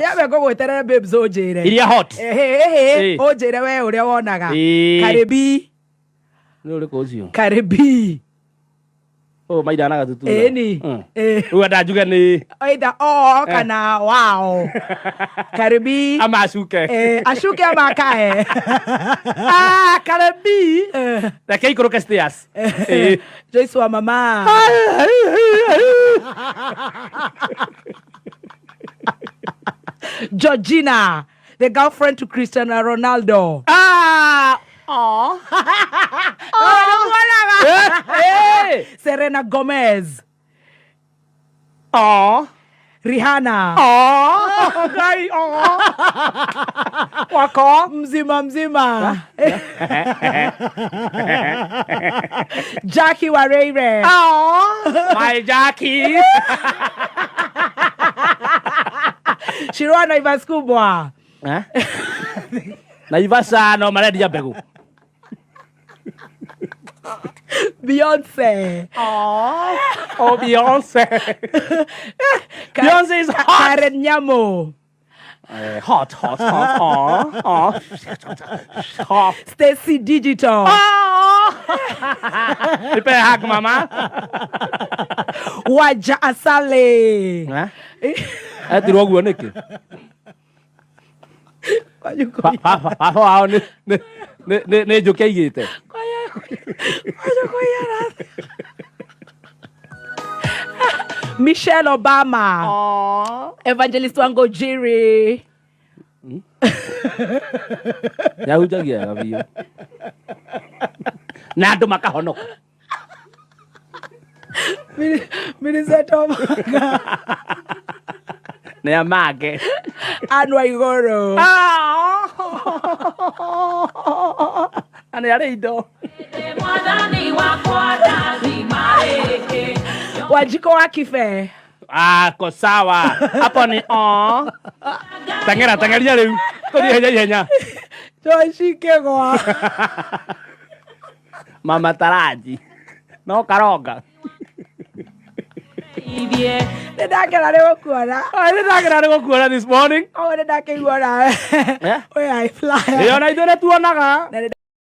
Nyambe ngũgwĩterere babes ũnjĩre. Iria hot. Ehe, ehe, Ĩ. ũnjĩre we ũrĩa wonaga. Ĩ. Karibi, Nĩ ũrĩkũ ũcio? karibi. Ũyũ mairana gatutura. Ĩni. Ĩ. Rĩu enda njuge nĩ Either o kana wao. Karibi. ama acuke. Eh, ashuke ama akae. Ah, Karibi. Eh. Reke ikũrũke stairs. Ĩ. Joyce wa mama. Georgina, the girlfriend to Cristiano Ronaldo. Ah! Aw. Oh, Eh, eh. Serena Gomez, Aw. Rihanna, Aw. Ngai, aw. Wako. mzima mzima, Jackie Wareire, Aw. My Jackie. Shirua Naivas Kubwa, Eh? Naivasha no marendia mbegũ. Beyonce, Oh, Beyonce. Beyonce is hot. Karen Nyamo, Eh, hot, hot, hot. Aw, aw. Hot. Stacy Digital, Aw. Nipe hug, mama. Waja Asale. Eh? Etirwo ũguo nĩkĩ? Baba wao nĩ njũkĩ aigĩte. Michelle Obama, Evangelist Wangojiri, Nĩahunjagia wega biũ. Na andũ makahonoka. Millicent Omanga, Nĩ amange. Anne Waiguru, Na nĩ arĩ indo. Wanjiko wa Kibe, Ako sawa. Hapo ni aw. Teng'era, teng'eria rĩu. Tũthiĩ ihenya ihenya. Joyce Kĩgwa, Mama Taraji. No karonga. nĩ ndakena nĩ gũkuona. Ai, nĩ ndakena nĩ gũkuona this morning. Koguo nĩ ndakĩigua nawe Eh? wĩ high flyer. Ĩyo na ithuĩ nĩ tuonaga. Na nĩ